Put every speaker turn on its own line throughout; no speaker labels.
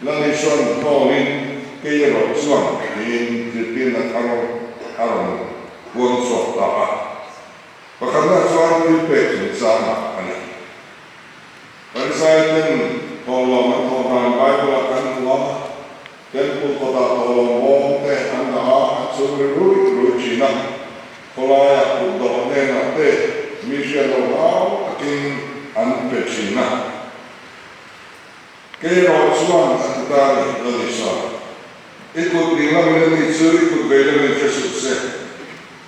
Lal Isuan hnawlin kei erawh chuan tiin zirtirna thar a rawn puang chhuak ta a. Pakhatna chuan thilpek chungchangah a ni. Pharisai-ten thawhlawm an thawh dan Bible-ah kan hmu a, Temple kawtah thawhlawm bawm te an dah a, an chhung ri rui rui thin a. Khawlaiah kut dawh hnenah te mi hriat loh hlau takin an pe thin a. Kei erawh chuan a ti ta a ni, Lal Isua. I kut ding lamin a ni chu i kut vei lamin hre suh se.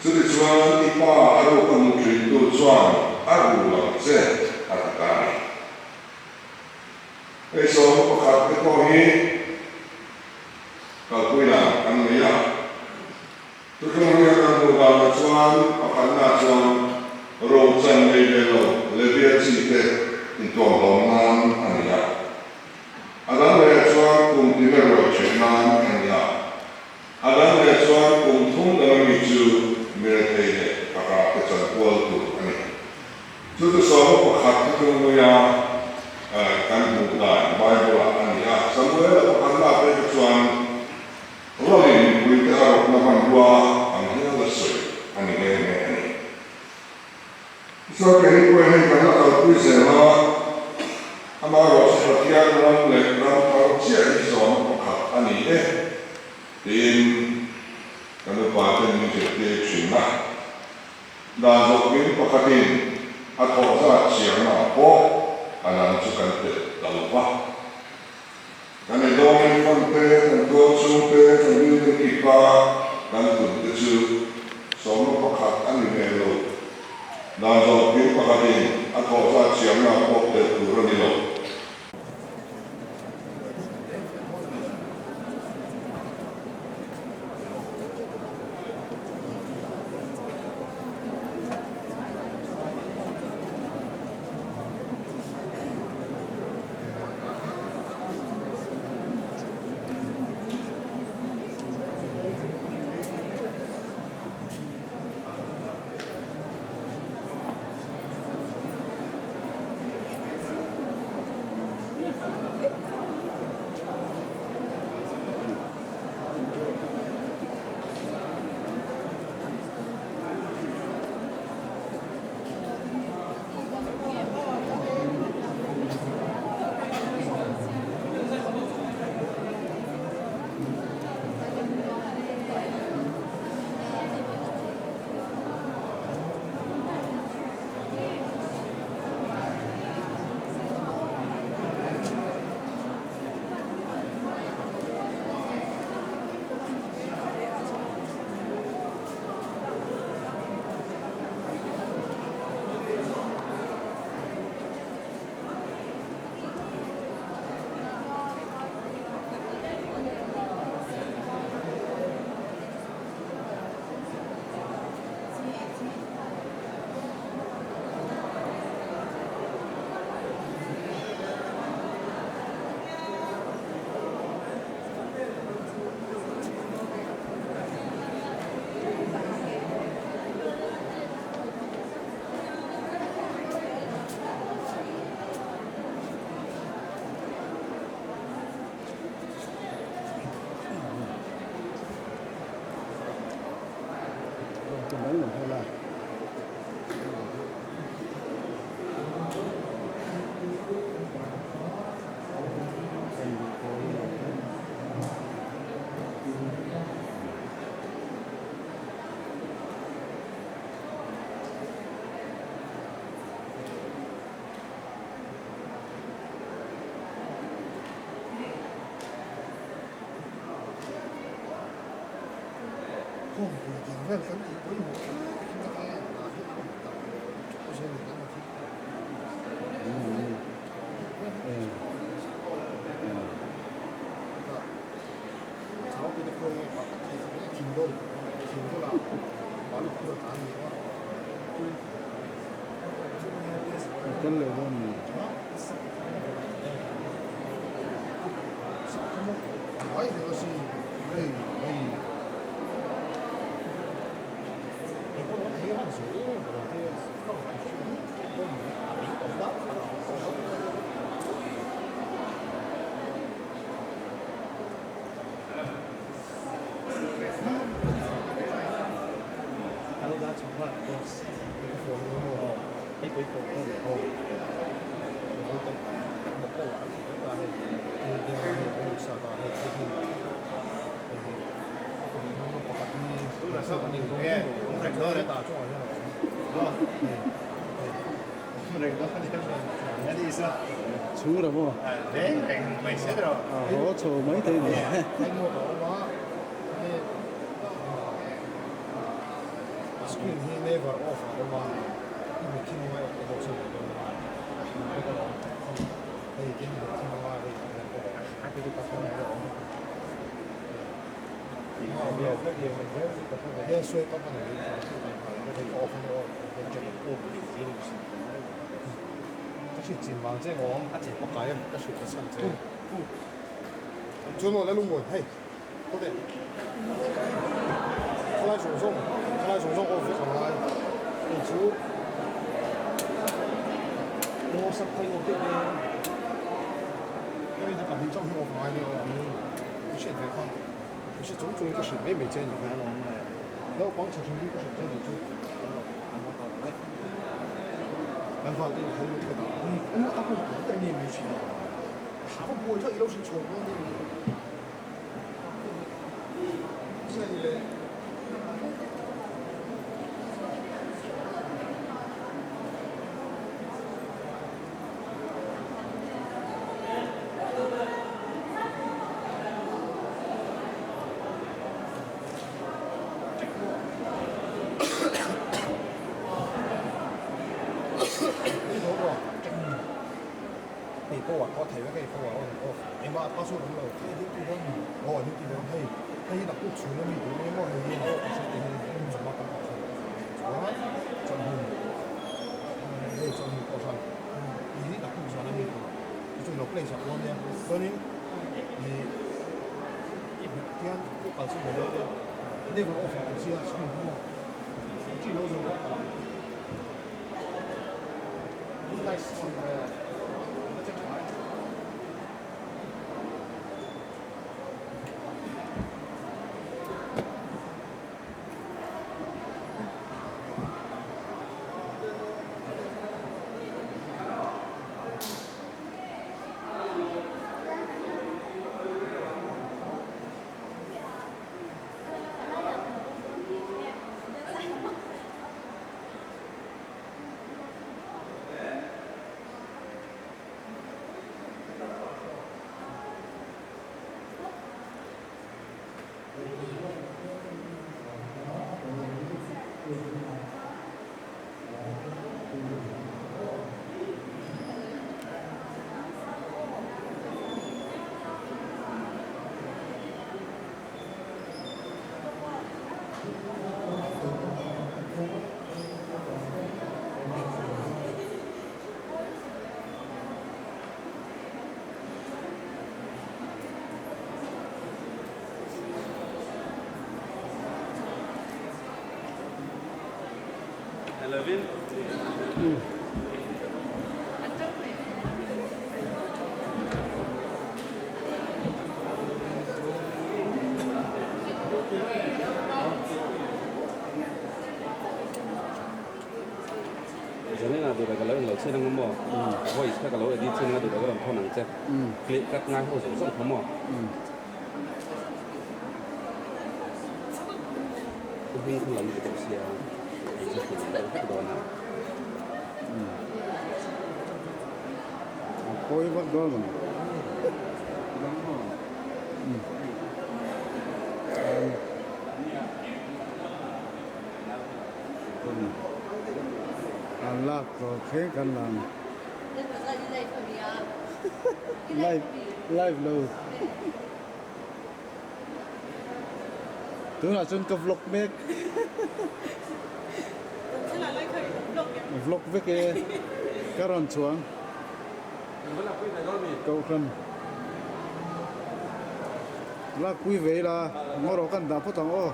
Chutichuan i pa a ruk a hmu thintu chuan a rul ang che, a ti ta a ni. Hei sawma pakhat te pawh hi kalpui dan an nei a. Thuthlung ria kan hmuh danah chuan pakhatna chuan rochan nei ve lo Levia chi te intuamhlawm nan a ni a. A dang lehah chuan kum tina ruai ṭhen nan a ni a. A dang leh chuan kum thum dang ami chu mirethei leh pakah te chan kual tur a ni. Chu chu sawma pakhat thuthlung ria kan hmuh dan Bible-ah a ni a. Samuel-a pakhatna phei kha chuan Rualin mipuite a rawtna hmanrua ang hial a sawi a ni nghe nghe a ni. Tichuan kei hi pawhin hei kan la kalpui zel a, amaherawhchu Pathian ram leh ram thar chiah hi zawhna pakhat a ni e tiin kan upaten min zirtir thin a. Dan zawh kim pakhatin a thawh zat chhiarnaah pawh a dang chu kan telh ta lo va. Kan ei dawngin fund te, kan tual chung te, kan building kip a kan tun te chu sawmna pakhat a ni ve lo. Dan zawh kim pakhatin a thawh zat chiamna pawh telh tur a ni lo.
Khawmpui ding vel kan tih pawimawh tlat hi tak e, hna hi a awm tak tawh zawk ni kan ti.
Tel leh dawn ni. Chhura maw? A haw chho mai thei ni.
Screen hi never off a awm a, i mit thim angai awk pawh chu ni dawn a, bawk a awm hei tin mit thim angai hei ti hian bawk a awm hian swipe up a ni hei off a ni aw ka hriat chin vang che awm pakai a ka hriat chhan che chuan aw lalungmawi hei. Khalai zawng zawng khalai zawng zawng off vek ang lai hei chu aw sak phei aw teh te hei chu pahnih chauh hi off ngai nia aw i hriat ve kha i hre chung chungin ka hrilh mai mai che a nih kha naupang chhe hrim hi ka hrilh che a nih chu kan val te helmet ka dah a buai thlak i lo hrilh chhuak dawn a ni. Hei power pawh a thei vek a hei power on off engmah a password awm lo aw a duty dawn hei hei hi naktuk chhun ami tur ania maw hei hi aw ka hre te hi chawhma kan awh thei chuan chawlhhmun hei chawlhhmun pawh hran hei hi naktuk zan ami tur chu chu ilo play sak dawn nia chuanin ih tian kal chu mai dawn nia never off ah awm sia screen hi maw chi lo zo vek ang.
Zanina duh leh ka lo en lo chin ang maw? Voice kha ka lo edit chin ang a duh leh ka rawn thawn ang che. Click cut ngai ho zawng zawng kha maw? Thu hming kha lam duh tawh sia hei chu hrilh deuh vek dawn a.
A pawi vak dawn lo. An lak tawh thleng kan lang. Live live lo. Tunah chuan ka vlog mek. Vlog vek e. Ka rawn chhuang. Kohhran. Lakpui ve ila ngaw rawh kan dah phawt ang aw.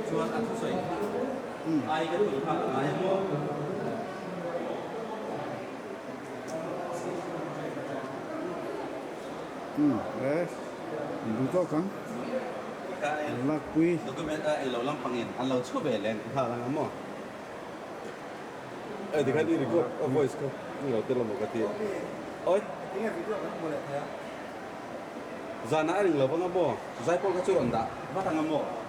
Chuan a thusawi ai ka tum kha a ngai maw?
Umm e duh tawk ang lakpui.
Document a ilo lampangin an lo chhu ve leng nghal ang a maw? Ê tikhan i record a voice kha i lo tel amaw ka ti a. Oi.
Tinge video kan hmu leh thei a?
Zanah a ring lo vang a maw? Zaipawl kha chu rawn dah vat ang a maw?